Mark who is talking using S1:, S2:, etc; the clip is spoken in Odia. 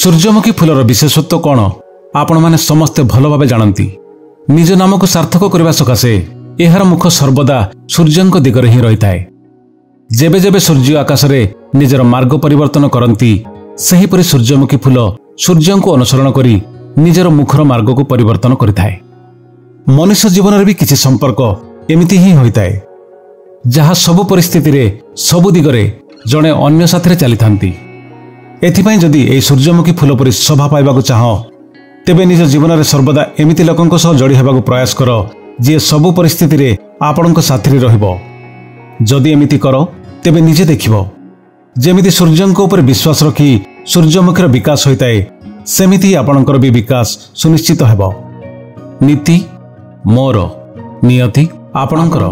S1: ସୂର୍ଯ୍ୟମୁଖୀ ଫୁଲର ବିଶେଷତ୍ୱ କ'ଣ ଆପଣମାନେ ସମସ୍ତେ ଭଲ ଭାବେ ଜାଣନ୍ତି। ନିଜ ନାମକୁ ସାର୍ଥକ କରିବା ସକାଶେ ଏହାର ମୁଖ ସର୍ବଦା ସୂର୍ଯ୍ୟଙ୍କ ଦିଗରେ ହିଁ ରହିଥାଏ। ଯେବେ ଯେବେ ସୂର୍ଯ୍ୟ ଆକାଶରେ ନିଜର ମାର୍ଗ ପରିବର୍ତ୍ତନ କରନ୍ତି, ସେହିପରି ସୂର୍ଯ୍ୟମୁଖୀ ଫୁଲ ସୂର୍ଯ୍ୟଙ୍କୁ ଅନୁସରଣ କରି ନିଜର ମୁଖର ମାର୍ଗକୁ ପରିବର୍ତ୍ତନ କରିଥାଏ। ମନୁଷ୍ୟ ଜୀବନରେ ବି କିଛି ସମ୍ପର୍କ ଏମିତି ହିଁ ହୋଇଥାଏ, ଯାହା ସବୁ ପରିସ୍ଥିତିରେ ସବୁ ଦିଗରେ ଜଣେ ଅନ୍ୟ ସାଥିରେ ଚାଲିଥାନ୍ତି। ଏଥିପାଇଁ ଯଦି ଏହି ସୂର୍ଯ୍ୟମୁଖୀ ଫୁଲ ପରି ଶୋଭା ପାଇବାକୁ ଚାହଁ, ତେବେ ନିଜ ଜୀବନରେ ସର୍ବଦା ଏମିତି ଲୋକଙ୍କ ସହ ଯୋଡ଼ି ହେବାକୁ ପ୍ରୟାସ କର, ଯିଏ ସବୁ ପରିସ୍ଥିତିରେ ଆପଣଙ୍କ ସାଥିରେ ରହିବ। ଯଦି ଏମିତି କର, ତେବେ ନିଜେ ଦେଖିବ, ଯେମିତି ସୂର୍ଯ୍ୟଙ୍କ ଉପରେ ବିଶ୍ୱାସ ରଖି ସୂର୍ଯ୍ୟମୁଖୀର ବିକାଶ ହୋଇଥାଏ, ସେମିତି ଆପଣଙ୍କର ବି ବିକାଶ ସୁନିଶ୍ଚିତ ହେବ। ନୀତି ମୋର, ନିୟତି ଆପଣଙ୍କର।